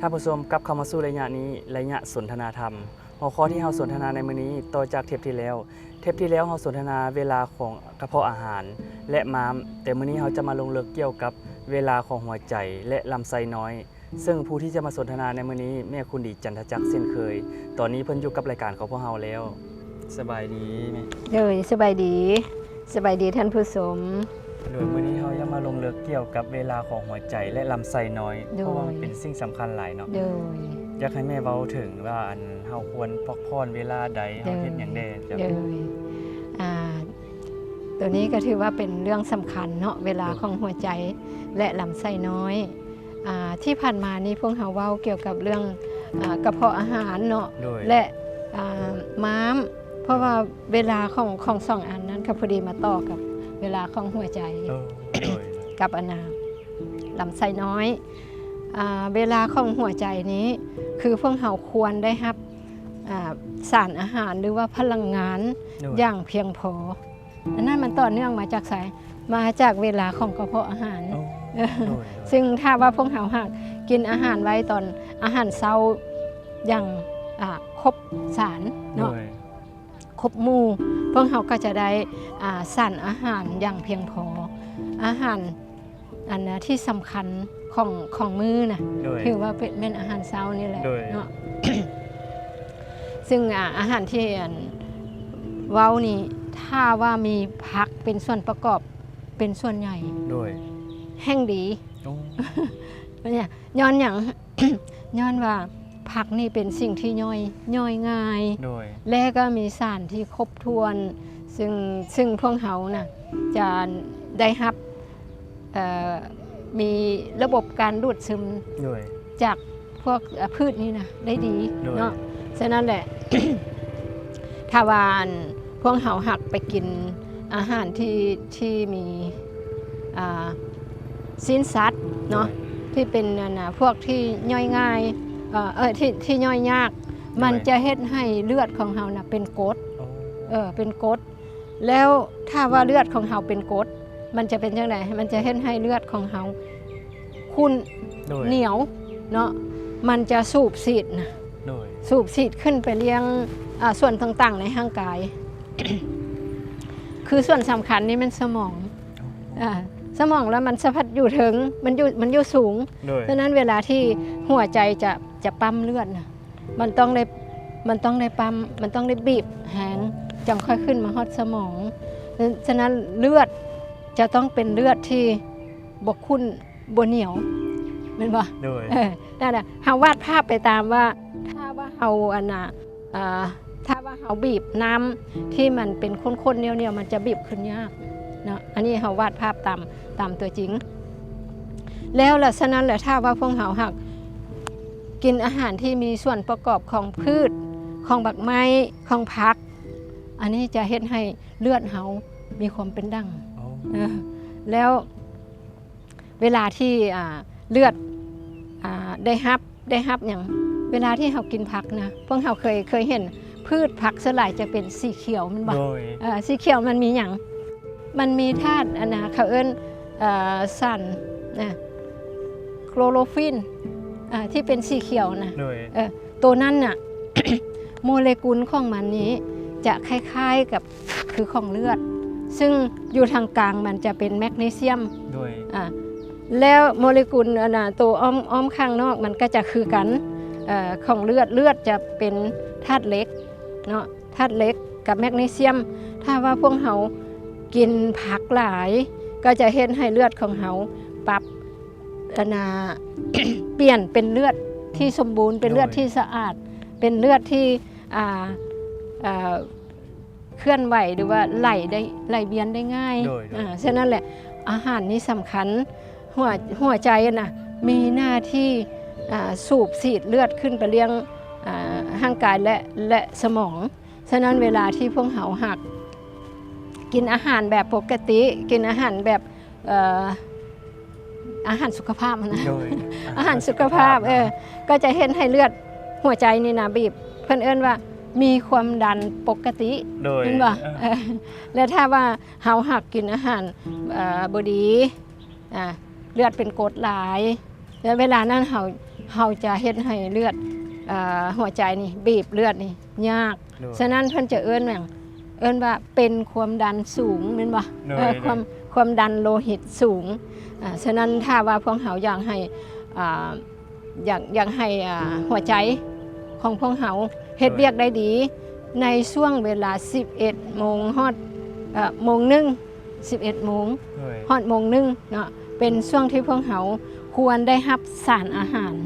ທ່ານຜູ້ຊົມ ກັບເຂົ້າມາສູ່ໄລຍະນີ້ ໄລຍະສົນທະນາທຳ. ຫົວຂໍ້ທີ່ເຮົາສົນທະນາໃນມື້ນີ້ ຕໍ່ຈາກເທບທີ່ແລ້ວ. ເທບທີ່ແລ້ວເຮົາສົນທະນາເວລາຂອງກະເພາະອາຫານ ແລະ ມ້າມ, ແຕ່ມື້ນີ້ເຮົາຈະມາລົງເລິກກ່ຽວກັບເວລາຂອງຫົວໃຈ ແລະ ລຳໄສ້ນ້ອຍ. ເຊິ່ງຜູ້ທີ່ຈະມາສົນທະນາໃນມື້ນີ້ ແມ່ຄູນດີ ຈັນທະຈັກ ເຊັ່ນເຄີຍ. ຕອນນີ້ເພິ່ນຢູ່ກັບລາຍການຂອງພວກເຮົາແລ້ວ. ສະບາຍດີແມ່. ໂດຍ ສະບາຍດີ. ສະບາຍດີທ່ານຜູ້ຊົມ. ໂດຍ ມື້ນີ້ເຮົາຢາກມາລົງເລິກກ່ຽວກັບເວລາຂອງຫົວໃຈ ແລະ ລຳໄສ້ນ້ອຍ ໂດຍ ເພາະວ່າມັນເປັນສິ່ງສຳຄັນຫຼາຍເນາະ. ໂດຍ ຢາກໃຫ້ແມ່ເວົ້າເຖິງວ່າ ອັນ ເຮົາຄວນພັກຜ່ອນເວລາໃດ ເຮົາເຮັດຫຍັງແດ່. ໂດຍ ໂດຍ ອ່າ ໂຕນີ້ກໍຖືວ່າເປັນເລື່ອງສຳຄັນເນາະ ເວລາ ໂດຍ ຂອງຫົວໃຈ ແລະ ລຳໄສ້ນ້ອຍ. ອ່າ ທີ່ຜ່ານມານີ້ພວກເຮົາເວົ້າກ່ຽວກັບເລື່ອງ ອ່າ ກະເພາະອາຫານເນາະ ໂດຍ ແລະ ອ່າ ມ້າມ, ເພາະວ່າ ໂດຍ ເວລາຂອງ ຂອງສອງອັນນັ້ນກໍພໍດີມາຕໍ່ກັບເວລາຂອງຫົວໃຈ ໂດຍ ກັບອັນນ່າ ລຳໄສ້ນ້ອຍ. ອ່າ ເວລາຂອງຫົວໃຈນີ້ ຄືພວກເຮົາຄວນໄດ້ຮັບ ອ່າ ສານອາຫານ ຫຼືວ່າພະລັງງານ ໂດຍ ຢ່າງພຽງພໍ. ອັນນັ້ນມັນຕໍ່ເນື່ອງມາຈາກໃສ? ມາຈາກເວລາຂອງກະເພາະອາຫານ. ໂອ້ ໂດຍ ໂດຍ ຊຶ່ງຖ້າວ່າພວກເຮົາຫາກກິນອາຫານໄວ້ຕອນອາຫານເຊົ້າຢ່າງ ອ່າ ຄົບສານເນາະ ໂດຍ ຄົບໝູ່ ພວກເຮົາກໍຈະໄດ້ ອ່າ ສານອາຫານຢ່າງພຽງພໍ. ອາຫານ ອັນນະທີ່ສຳຄັນຂອງ ຂອງມື້ນະ ໂດຍ ຖືວ່າເປັນ ແມ່ນອາຫານເຊົ້ານີ້ແຫຼະ ໂດຍ ເນາະ. ຊຶ່ງ ອາ ອາຫານທີ່ ອັນ ເວົ້ານີ້ ຖ້າວ່າມີຜັກເປັນສ່ວນປະກອບເປັນສ່ວນໃຫຍ່ ໂດຍ ແຮ່ງດີ. ໂອ້ ເປັນຫຍັງ? ຍ້ອນຫຍັງ? ຍ້ອນວ່າຜັກນີ້ເປັນສິ່ງທີ່ຍ່ອຍ ຍ່ອຍງ່າຍ ໂດຍ ແລະກໍມີສານທີ່ຄົບຖ້ວນ ຊຶ່ງ ຊຶ່ງພວກເຮົານະຈະໄດ້ຮັບ ເອີ ມີລະບົບການດູດຊຶມ ໂດຍ ຈາກພວກ ເອີ ພືດນີ້ນະໄດ້ດີ ໂດຍ ເນາະ. ສະນັ້ນແຫຼະ ຖ້າວ່າ ອັນ ພວກເຮົາຫາກໄປກິນອາຫານທີ່ ທີ່ມີ ອ່າ ຊີ້ນສັດເນາະ ໂດຍ ທີ່ເປັນ ອັນນະ ພວກທີ່ຍ່ອຍງ່າຍ ເອີ ເອີ ທີ່ ທີ່ຍ່ອຍຍາກ ໂດຍ ມັນຈະເຮັດໃຫ້ເລືອດຂອງເຮົານະເປັນກົດ ໂອ້ ເອີ ເປັນກົດ. ແລ້ວຖ້າວ່າເລືອດຂອງເຮົາເປັນກົດ ມັນຈະເປັນຈັ່ງໃດ? ມັນຈະເຮັດໃຫ້ເລືອດຂອງເຮົາຂຸ້ນ ໂດຍ ໜຽວເນາະ ມັນຈະສູບສີດນະ ໂດຍ ສູບສີດຂຶ້ນໄປລ້ຽງ ອ່າ ສ່ວນຕ່າງໆໃນຮ່າງກາຍ ຄືສ່ວນສຳຄັນນີ້ແມ່ນສະໝອງ. ໂອ້ ອ່າ ສະໝອງລະມັນສະພັດຢູ່ເທິງ ມັນຢູ່ ມັນຢູ່ສູງ ໂດຍ ສະນັ້ນເວລາທີ່ຫົວໃຈຈະ ຈະປ້ຳເລືອດນະ ມັນຕ້ອງໄດ້ ມັນຕ້ອງໄດ້ປ້ຳ ມັນຕ້ອງໄດ້ບີບແຮງ ຈັ່ງຄ່ອຍຂຶ້ນມາຮອດສະໝອງ. ສະນັ້ນເລືອດຈະຕ້ອງເປັນເລືອດທີ່ບໍ່ຂຸ້ນ ບໍ່ໜຽວ ແມ່ນບໍ່? ໂດຍ ເອີ ນັ້ນແຫຼະ ເຮົາວາດພາບໄປຕາມວ່າ ຖ້າວ່າເຮົາ ອັນນະ ອ່າ ຖ້າວ່າເຮົາບີບນ້ຳທີ່ມັນເປັນຂ້ນໆໜຽວໆ ມັນຈະບີບຂຶ້ນຍາກເນາະ. ອັນນີ້ເຮົາວາດພາບຕາມ ຕາມຕົວຈິງ. ແລ້ວລະສະນັ້ນແຫຼະ ຖ້າວ່າພວກເຮົາຫາກກິນອາຫານທີ່ມີສ່ວນປະກອບຂອງພືດ ຂອງໝາກໄມ້ ຂອງຜັກ ອັນນີ້ຈະເຮັດໃຫ້ເລືອດເຮົາມີຄວາມເປັນດ່າງ. ໂອ້ ເອີ ແລ້ວເວລາທີ່ ອ່າ ເລືອດ ອ່າ ໄດ້ຮັບ ໄດ້ຮັບຫຍັງ? ເວລາທີ່ເຮົາກິນຜັກນະ ພວກເຮົາເຄີຍ ເຄີຍເຫັນພືດຜັກສ່ວນຫຼາຍຈະເປັນສີຂຽວແມ່ນບໍ່? ໂດຍ ເອີ ສີຂຽວມັນມີຫຍັງ? ມັນມີທາດ ອັນນະ ເຂົາເອີ້ນ ເອີ ສານ ນະ ໂຄໂຣຟິນ ອ່າ ທີ່ເປັນສີຂຽວນະ ໂດຍ ເອີ ໂຕນັ້ນນະ ໂມເລກຸນຂອງມັນນີ້ຈະຄ້າຍໆກັບ ຄືຂອງເລືອດ ຊຶ່ງຢູ່ທາງກາງມັນຈະເປັນແມັກນີຊຽມ ໂດຍ ອ່າ ແລ້ວໂມເລກຸນ ອັນນະ ໂຕອ້ອມ ອ້ອມຂ້າງນອກມັນກໍຈະຄືກັນ ເອີ ຂອງເລືອດ ເລືອດຈະເປັນທາດເຫຼັກເນາະ ທາດເຫຼັກກັບແມັກນີຊຽມ. ຖ້າວ່າພວກເຮົາກິນຜັກຫຼາຍ ກໍຈະເຮັດໃຫ້ເລືອດຂອງເຮົາປັບ ອັນນະ ປ່ຽນເປັນເລືອດທີ່ສົມບູນ ເປັນເລືອດ ໂດຍ ທີ່ສະອາດ ເປັນເລືອດທີ່ ອ່າ ເອີ ເຄື່ອນໄຫວ ຫຼືວ່າໄຫຼໄດ້ ໄຫຼວຽນໄດ້ງ່າຍ ໂດຍ ໂດຍ ອ່າ ສະນັ້ນແຫຼະ ອາຫານນີ້ສຳຄັນ. ຫົວ ຫົວໃຈນະ ມີໜ້າທີ່ ອ່າ ສູບສີດເລືອດຂຶ້ນໄປລ້ຽງ ອ່າ ຮ່າງກາຍ ແລະ ແລະ ສະໝອງ. ສະນັ້ນເວລາທີ່ພວກເຮົາຫາກກິນອາຫານແບບປົກກະຕິ ກິນອາຫານແບບ ເອີ ອາຫານສຸຂະພາບຫັ້ນນະ ໂດຍ ອາຫານສຸຂະພາບ ອາຫານສຸຂະພາບ ເອີ ນະ ກໍຈະເຮັດໃຫ້ເລືອດຫົວໃຈນີ້ນະບີບ ເພິ່ນເອີ້ນວ່າມີຄວາມດັນປົກກະຕິ ໂດຍ ແມ່ນບໍ່? ເອີ ເອີ ແລະ ຖ້າວ່າເຮົາຫາກກິນອາຫານ ເອີ ບໍ່ດີ ອ່າ ເລືອດເປັນກົດຫຼາຍ ແລະ ເວລານັ້ນເຮົາ ເຮົາຈະເຮັດໃຫ້ເລືອດ ເອີ ຫົວໃຈນີ້ ບີບເລືອດນີ້ຍາກ. ໂດຍ ສະນັ້ນເພິ່ນຈະເອີ້ນຫຍັງ? ເອີ້ນວ່າເປັນຄວາມດັນສູງ ແມ່ນບໍ່? ໂດຍ ເອີ ໂດຍ ຄວາມ ຄວາມດັນໂລຫິດສູງ. ອາ ສະນັ້ນຖ້າວ່າພວກເຮົາຢາກໃຫ້ ອາ ຢາກ ຢາກໃຫ້ ອາ ຫົວໃຈຂອງພວກເຮົາເຮັດ ໂດຍ ວຽກໄດ້ດີ ໃນຊ່ວງເວລາສິບເອັດໂມງຮອດ ເອີ ໂມງໜຶ່ງ ສິບເອັດໂມງ ໂດຍ ຮອດໂມງໜຶ່ງເນາະ ເປັນຊ່ວງທີ່ພວກເຮົາຄວນໄດ້ຮັບສານອາຫານ. ອໍ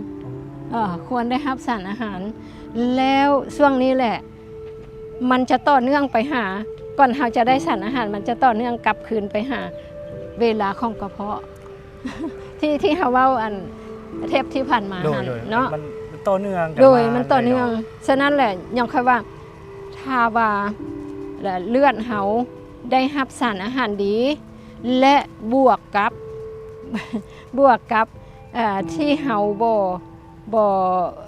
ເອີ ຄວນໄດ້ຮັບສານອາຫານ ແລ້ວຊ່ວງນີ້ແຫຼະ ມັນຈະຕໍ່ເນື່ອງໄປຫາ ກ່ອນເຮົາຈະໄດ້ສານອາຫານ ມັນຈະຕໍ່ເນື່ອງກັບຄືນໄປຫາເວລາຂອງກະເພາະ ທີ່ ທີ່ເຮົາເວົ້າອັນເທບທີ່ຜ່ານມາ ໂດຍ ຫັ້ນ ໂດຍ ເນາະ ມັນ ມັນຕໍ່ເນື່ອງກັນ ໂດຍ ມາ ມັນຕໍ່ເນື່ອງເລີຍເນາະ. ສະນັ້ນແຫຼະ ຍ້ອນຂ້ອຍວ່າ ຖ້າວ່າເລືອດເຮົາໄດ້ຮັບສານອາຫານດີ ແລະ ບວກກັບ ບວກກັບ ເອີ ທີ່ເຮົາບໍ່ ບໍ່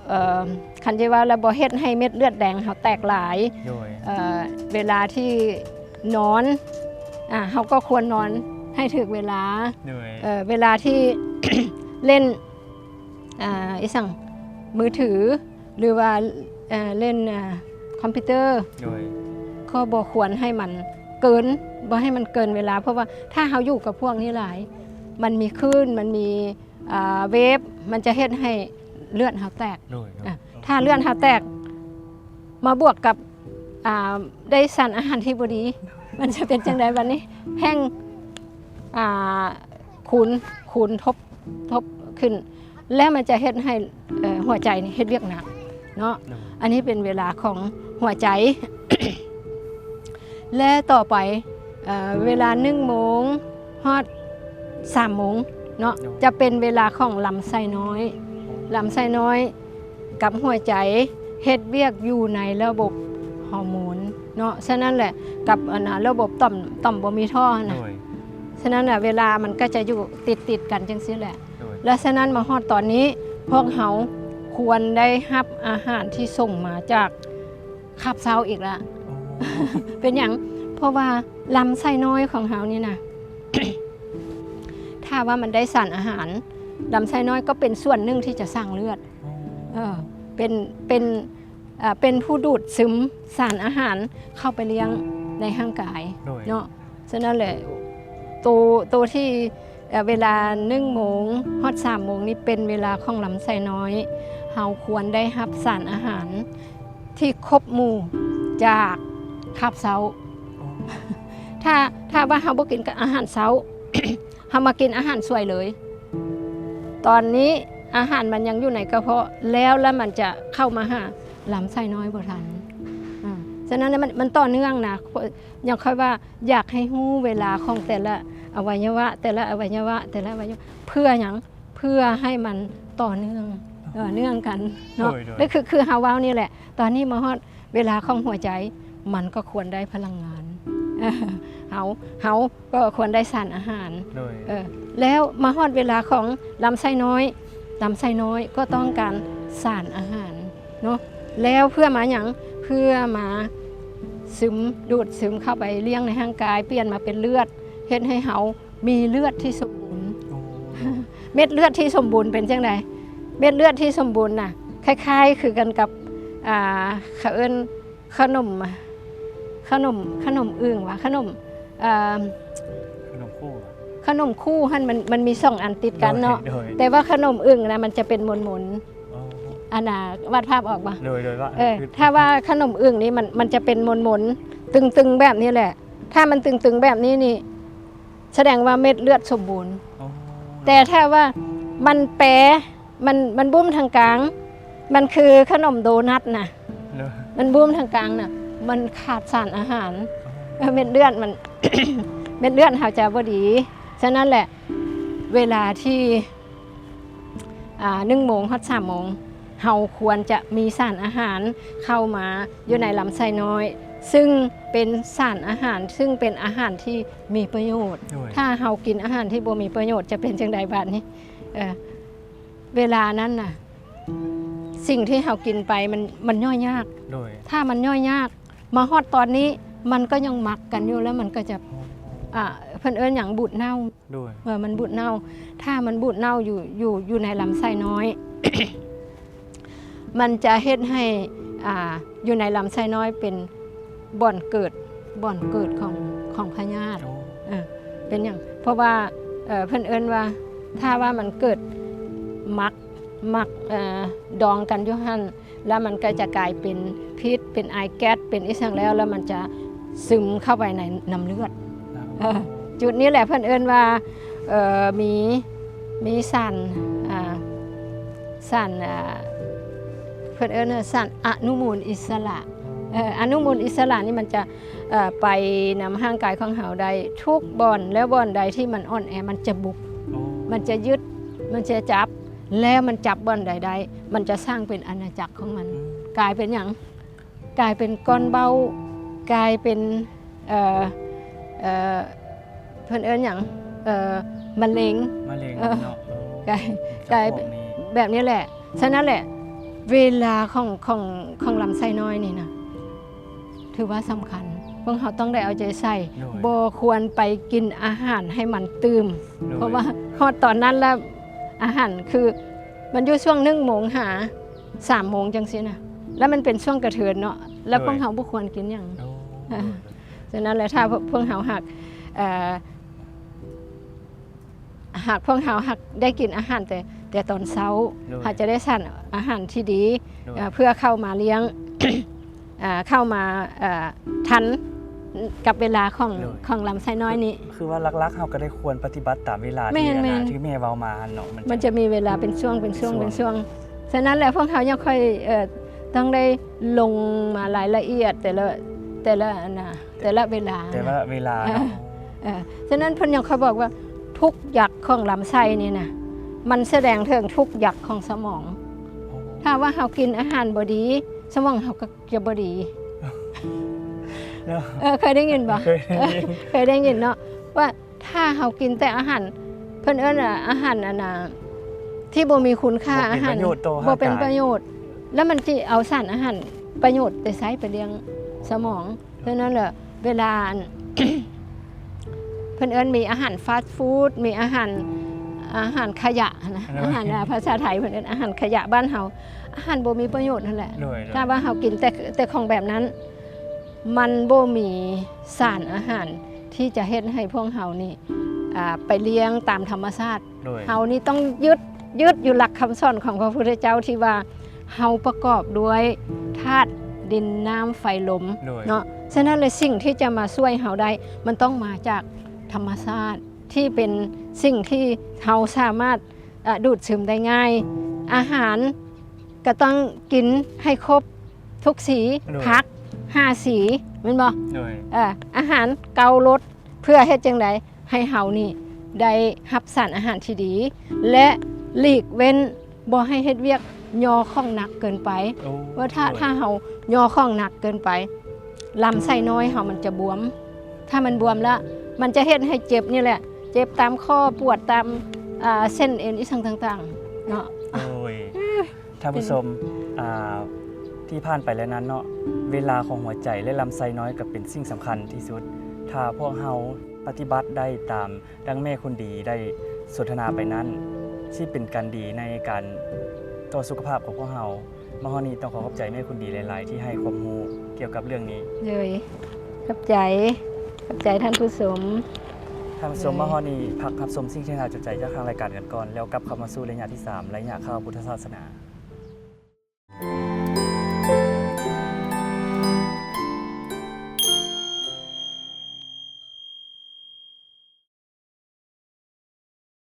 ເອີ ຄັນຈະວ່າແລ້ວ ບໍ່ເຮັດໃຫ້ເມັດເລືອດແດງເຮົາແຕກຫຼາຍ. ໂດຍ ເອີ ເວລາທີ່ນອນ ອາ ເຮົາກໍຄວນນອນໃຫ້ຖືກເວລາ. ໂດຍ ເອີ ເວລາທີ່ ເລ່ນ ອາ ອີ່ສັງ ມືຖື ຫຼືວ່າ ເອີ ເລ່ນ ອາ ຄອມພິວເຕີ ໂດຍ ກໍບໍ່ຄວນໃຫ້ມັນເກີນ ບໍ່ໃຫ້ມັນເກີນເວລາ ເພາະວ່າຖ້າເຮົາຢູ່ກັບພວກນີ້ຫຼາຍ ມັນມີຄື້ນ ມັນມີ ອາ ເວບ ມັນຈະເຮັດໃຫ້ເລືອດເຮົາແຕກ. ໂດຍ ໂດຍ ອາ ຖ້າເລືອດເຮົາແຕກ ມາບວກກັບ ອາ ໄດ້ສານອາຫານທີ່ບໍ່ດີ ມັນຈະເປັນຈັ່ງໃດບັດນີ້? ແຮ່ງ ອາ ຄູນ ຄູນທົບ ທົບຂຶ້ນ ແລ້ວມັນຈະເຮັດໃຫ້ ເອີ ຫົວໃຈນີ້ເຮັດວຽກໜັກເນາະ. ໂດຍ ອັນນີ້ເປັນເວລາຂອງຫົວໃຈ ແລະ ຕໍ່ໄປ ເອີ ເວລາໜຶ່ງໂມງຮອດສາມໂມງເນາະ ໂດຍ ຈະເປັນເວລາຂອງລຳໄສ້ນ້ອຍ. ລຳໄສ້ນ້ອຍ ກັບຫົວໃຈເຮັດວຽກຢູ່ໃນລະບົບຮໍໂມນເນາະ ສະນັ້ນແຫຼະ ກັບອັນນະ ລະບົບຕ່ອມ ຕ່ອມບໍ່ມີທໍ່ຫັ້ນນະ. ໂດຍ ສະນັ້ນນະ ເວລາມັນກໍຈະຢູ່ຕິດໆກັນຈັ່ງຊີ້ແຫຼະ. ໂດຍ ແລະ ສະນັ້ນມາຮອດຕອນນີ້ ພວກເຮົາຄວນໄດ້ຮັບອາຫານທີ່ສົ່ງມາຈາກຄາບເຊົ້າອີກລະ. ອໍ ເປັນຫຍັງ? ເພາະວ່າລຳໄສ້ນ້ອຍຂອງເຮົານີ້ນະ ຖ້າວ່າມັນໄດ້ສານອາຫານ ລຳໄສ້ນ້ອຍກໍເປັນສ່ວນໜຶ່ງທີ່ຈະສ້າງເລືອດ. ອໍ ເອີ ເປັນ ເປັນ ເປັນຜູ້ດູດຊຶມສານອາຫານເຂົ້າໄປລ້ຽງໃນຮ່າງກາຍ ໂດຍ ເນາະ. ສະນັ້ນແຫຼະ ໂຕ ໂຕທີ່ ເອີ ເວລາໜຶ່ງໂມງຮອດສາມໂມງນີ້ເປັນເວລາຂອງລຳໄສ້ນ້ອຍ ເຮົາຄວນໄດ້ຮັບສານອາຫານທີ່ຄົບໝູ່ຈາກຄາບເຊົ້າ. ອໍ ຖ້າ ຖ້າວ່າເຮົາບໍ່ກິນອາຫານເຊົ້າ ເຮົາມາກິນອາຫານສວຍເລີຍ ຕອນນີ້ອາຫານມັນຍັງຢູ່ໃນກະເພາະແລ້ວ ແລ້ວມັນຈະເຂົ້າມາຫາລຳໄສ້ນ້ອຍບໍ່ທັນ. ອາ ສະນັ້ນມັນ ມັນຕໍ່ເນື່ອງນະ ຢ່າງຂ້ອຍວ່າ ຢາກໃຫ້ຮູ້ເວລາຂອງແຕ່ລະອະໄວຍະວະ ແຕ່ລະອະໄວຍະວະ ແຕ່ລະອະໄວຍະວະ ເພື່ອຫຍັງ? ເພື່ອໃຫ້ມັນຕໍ່ເນື່ອງ ຕໍ່ເນື່ອງກັນເນາະ. ໂດຍ ໂດຍ ແລະ ຄື ຄືເຮົາເວົ້ານີ້ແຫຼະ ຕອນນີ້ມາຮອດເວລາຂອງຫົວໃຈ ມັນກໍຄວນໄດ້ພະລັງງານ ເຮົາ ເຮົາກໍຄວນໄດ້ສານອາຫານ. ໂດຍ ເອີ ແລ້ວມາຮອດເວລາຂອງລຳໄສ້ນ້ອຍ ລຳໄສ້ນ້ອຍກໍຕ້ອງການສານອາຫານເນາະ ແລ້ວເພື່ອມາຫຍັງ? ເພື່ອມາຊຶມ ດູດຊຶມເຂົ້າໄປລ້ຽງໃນຮ່າງກາຍ ປ່ຽນມາເປັນເລືອດ ເຮັດໃຫ້ເຮົາ ມີເລືອດທີ່ສົມບູນ. ໂອ້ ເມັດເລືອດທີ່ສົມບູນເປັນຈັ່ງໃດ? ເມັດເລືອດທີ່ສົມບູນນະ ຄ້າຍໆຄືກັນກັບ ອ່າ ເຂົາເອີ້ນຂະໜົມ ຂະໜົມ ຂະໜົມອຶ່ງຫວາ ຂະໜົມ ເອີ ຂະໜົມຄູ່ ຂະໜົມຄູ່ຫັ້ນ ມັນ ມັນມີສອງອັນຕິດກັນເນາະ. ໂດຍ ໂດຍ ແຕ່ວ່າຂະໜົມອຶ່ງນະ ມັນຈະເປັນມົນໆ. ອໍ ອັນນ່າ ວາດພາບອອກບໍ່? ໂດຍ ໂດຍ ວ່າ ເອີ ຄື ຖ້າວ່າຂະໜົມອຶ່ງນີ້ ມັນ ມັນຈະເປັນມົນໆ ຕຶງໆແບບນີ້ແຫຼະ. ຖ້າມັນຕຶງໆແບບນີ້ນີ້ ສະແດງວ່າເມັດເລືອດສົມບູນ. ອໍ ແຕ່ຖ້າວ່າມັນແປ ມັນ ມັນບຸ້ມທາງກາງ ມັນຄືຂະໜົມໂດນັດນະ. ໂດຍ ມັນບຸ້ມທາງກາງນະ ມັນຂາດສານອາຫານ. ອໍ ເອີ ເມັດເລືອດມັນ ເມັດເລືອດເຮົາຈະບໍ່ດີ. ສະນັ້ນແຫຼະ ເວລາທີ່ ອ່າ ໜຶ່ງໂມງຮອດສາມໂມງ ເຮົາຄວນຈະມີສານອາຫານເຂົ້າມາຢູ່ໃນລຳໄສ້ນ້ອຍ ຊຶ່ງເປັນສານອາຫານ ຊຶ່ງເປັນອາຫານທີ່ມີປະໂຫຍດ. ໂດຍ ຖ້າເຮົາກິນອາຫານທີ່ບໍ່ມີປະໂຫຍດ ຈະເປັນຈັ່ງໃດບາດນີ້? ເອີ ເວລານັ້ນນະ ສິ່ງທີ່ເຮົາກິນໄປມັນ ມັນຍ່ອຍຍາກ. ໂດຍ ຖ້າມັນຍ່ອຍຍາກ ມາຮອດຕອນນີ້ ມັນກໍຍັງໝັກກັນຢູ່ ແລ້ວມັນກໍຈະ ອໍ ອ່າ ເພິ່ນເອີ້ນຫຍັງ? ບູດເນົ່າ. ໂດຍ ເອີ ມັນບູດເນົ່າ. ຖ້າມັນບູດເນົ່າຢູ່ ຢູ່ ຢູ່ໃນລຳໄສ້ນ້ອຍ ມັນຈະເຮັດໃຫ້ ອ່າ ຢູ່ໃນລຳໄສ້ນ້ອຍເປັນບ່ອນເກີດ ບ່ອນເກີດຂອງ ຂອງພະຍາດ. ໂອ້ ເອີ ເປັນຫຍັງ? ເພາະວ່າ ເອີ ເພິ່ນເອີ້ນວ່າ ຖ້າວ່າມັນເກີດໝັກ ໝັກ ເອີ ດອງກັນຢູ່ຫັ້ນ ແລ້ວມັນກໍຈະກາຍເປັນພິດ ເປັນອາຍແກັສ ເປັນອີ່ຫຍັງແລ້ວ ແລ້ວມັນຈະຊຶມເຂົ້າໄປໃນນ້ຳເລືອດ. ເອີ ຈຸດນີ້ແຫຼະເພິ່ນເອີ້ນວ່າ ເອີ ມີ ມີສານ ອ່າ ສານ ອ່າ ເພິ່ນເອີ້ນວ່າສານອະນຸມູນອິດສະຫຼະ. ເອີ ອະນຸມູນອິດສະຫຼະນີ້ມັນຈະ ເອີ ໄປນຳຮ່າງກາຍຂອງເຮົາໄດ້ທຸກບ່ອນ ແລ້ວບ່ອນໃດທີ່ມັນອ່ອນແອ ມັນຈະບຸກ ໂອ້ ມັນຈະຍຶດ ມັນຈະຈັບ ແລ້ວມັນຈັບບ່ອນໃດໄດ້ ມັນຈະສ້າງເປັນອານາຈັກຂອງມັນ. ອືມ ກາຍເປັນຫຍັງ? ກາຍເປັນກ້ອນເບົ້າ ກາຍເປັນ ເອີ ເອີ ເພິ່ນເອີ້ນຫຍັງ? ເອີ ມະເຮັງ ມະເຮັງ ເອີ ເນາະ. ໂອ້ ກາຍ ກາຍ ພວກນີ້ ແບບນີ້ແຫຼະ. ສະນັ້ນແຫຼະ ເວລາຂອງ ຂອງ ຂອງລຳໄສ້ນ້ອຍນີ້ນະ ຖືວ່າສຳຄັນ ພວກເຮົາຕ້ອງໄດ້ເອົາໃຈໃສ່. ໂດຍ ບໍ່ຄວນໄປກິນອາຫານໃຫ້ມັນຕື່ມ. ໂດຍ ເພາະວ່າຮອດຕອນນັ້ນແລ້ວ ອາຫານຄື ມັນຢູ່ຊ່ວງໜຶ່ງໂມງຫາສາມໂມງຈັ່ງຊີ້ນະ ແລ້ວມັນເປັນຊ່ວງກະເທີນເນາະ ແລ້ວ ໂດຍ ພວກເຮົາບໍ່ຄວນກິນຫຍັງ. ໂອ້ ເອີ ສະນັ້ນແຫຼະ ຖ້າພວກເຮົາຫາກ ເອີ ຫາກພວກເຮົາຫາກໄດ້ກິນອາຫານແຕ່ ແຕ່ຕອນເຊົ້າ ໂດຍ ເຮົາຈະໄດ້ສານອາຫານທີ່ດີ ໂດຍ ເອີ ເພື່ອເຂົ້າມາລ້ຽງ ອ່າ ເຂົ້າມາ ເອີ ທັນກັບເວລາຂອງ ໂດຍ ຂອງລຳໄສ້ນ້ອຍນີ້. ຄືວ່າຫຼັກໆ ເຮົາກໍໄດ້ຄວນປະຕິບັດຕາມເວລາ ແມ່ນ ທີ່ ແມ່ນ ທີ່ແມ່ເວົ້າມາຫັ້ນເນາະ ມັນຈະ ມັນຈະມີເວລາເປັນຊ່ວງ ເປັນຊ່ວງ ເປັນຊ່ວງ ເປັນຊ່ວງ. ສະນັ້ນແຫຼະ ພວກເຮົາຍັງຄ່ອຍ ເອີ ຕ້ອງໄດ້ລົງມາລາຍລະອຽດແຕ່ລະ ແຕ່ລະອັນນະ ແຕ່ລະເວລາ ແຕ່ລະເວລາ ເອີ ເນາະ. ເອີ ສະນັ້ນເພິ່ນຍັງຄ່ອຍບອກວ່າ ທຸກຢ່າງຂອງລຳໄສ້ນີ້ນະ ມັນສະແດງເຖິງທຸກຢ່າງຂອງສະໝອງ. ໂອ້ ຖ້າວ່າເຮົາກິນອາຫານບໍ່ດີ ສະໝອງເຮົາກໍ ຈະບໍ່ດີ ເນາະ. ເອີ ເຄີຍໄດ້ຍິນບໍ່? ເຄີຍໄດ້ຍິນ ເອີ ເຄີຍໄດ້ຍິນເນາະ ວ່າຖ້າເຮົາກິນແຕ່ອາຫານ ເພິ່ນເອີ້ນວ່າອາຫານອັນນ່າ ທີ່ບໍ່ມີຄຸນຄ່າ ບໍ່ເປັນ ອາຫານ ປະໂຫຍດຕໍ່ ບໍ່ເປັນ ຮ່າງກາຍ ປະໂຫຍດ ແລ້ວມັນຊິເອົາສານອາຫານປະໂຫຍດແຕ່ໃສໄປລ້ຽງສະໝອງ? ເພາະນັ້ນແຫຼະ ເວລາອັນ ເພິ່ນເອີ້ນມີອາຫານຟາສຟູດ ມີອາຫານ ອາຫານຂະຫຍະຫັ້ນນະ ໂດຍ ອາຫານ ອ່າ ພາສາໄທເພິ່ນເອີ້ນອາຫານຂະຫຍະ ບ້ານເຮົາ ອາຫານບໍ່ມີປະໂຫຍດຫັ້ນແຫຼະ. ໂດຍ ໂດຍ ຖ້າວ່າເຮົາກິນແຕ່ ແຕ່ຂອງແບບນັ້ນ ມັນບໍ່ມີສານອາຫານທີ່ຈະເຮັດໃຫ້ພວກເຮົານີ້ ອ່າ ໄປລ້ຽງຕາມທຳມະຊາດ. ໂດຍ ເຮົານີ້ຕ້ອງຍຶດ ຍຶດຢູ່ຫຼັກຄຳສອນຂອງພະພຸດທະເຈົ້າທີ່ວ່າ ເຮົາປະກອບດ້ວຍທາດດິນ ນ້ຳ ໄຟ ລົມ ໂດຍ ເນາະ. ສະນັ້ນແຫຼະ ສິ່ງທີ່ຈະມາຊ່ວຍເຮົາໄດ້ ມັນຕ້ອງມາຈາກທຳມະຊາດ ທີ່ເປັນສິ່ງທີ່ເຮົາສາມາດ ອາ ດູດຊຶມໄດ້ງ່າຍ. ອາຫານກໍຕ້ອງກິນໃຫ້ຄົບທຸກສີ ໂດຍ ຜັກຫ້າສີ ແມ່ນບໍ່? ໂດຍ ເອີ ອາຫານເກົ້າລົດ ເພື່ອເຮັດຈັ່ງໃດ ໃຫ້ເຮົານີ້ໄດ້ຮັບສານອາຫານທີ່ດີ ແລະ ຫຼີກເວັ້ນບໍ່ໃຫ້ເຮັດວຽກຍໍຂອງໜັກເກີນໄປ. ໂອ້ ເພາະຖ້າ ໂດຍ ຖ້າເຮົາຍໍຂອງໜັກເກີນໄປ ລຳໄສ້ນ້ອຍເຮົາມັນຈະບວມ. ຖ້າມັນບວມແລ້ວ ມັນຈະເຮັດໃຫ້ເຈັບນີ້ແຫຼະ ເຈັບຕາມຂໍ້ ປວດຕາມ ອ່າ ເສັ້ນເອັນອີ່ຫຍັງຕ່າງໆ ເນາະ. ໂດຍ ທ່ານຜູ້ຊົມ ອ່າ ທີ່ຜ່ານໄປແລ້ວນັ້ນເນາະ ເວລາຂອງຫົວໃຈ ແລະ ລຳໄສ້ນ້ອຍກໍເປັນສິ່ງສຳຄັນທີ່ສຸດ. ຖ້າພວກເຮົາປະຕິບັດໄດ້ຕາມ ດັ່ງແມ່ຄົນດີໄດ້ສົນທະນາໄປນັ້ນ ຊິເປັນການດີໃນການຕໍ່ສຸຂະພາບຂອງພວກເຮົາ. ມາຮອດນີ້ຕ້ອງຂໍຂອບໃຈແມ່ຄົນດີຫຼາຍໆ ທີ່ໃຫ້ຄວາມຮູ້ກ່ຽວກັບເລື່ອງນີ້. ໂດຍ ຂອບໃຈ ຂອບໃຈທ່ານຜູ້ຊົມ. ທ່ານຜູ້ຊົມ ໂດຍ ມາຮອດນີ້ ພັກຮັບຊົມສິ່ງທີ່ໜ້າສົນໃຈຈາກທາງລາຍການກັນກ່ອນ ແລ້ວກັບເຂົ້າມາສູ່ໄລຍະທີສາມ ໄລຍະຂ່າວພຸດທະສາສະໜາ.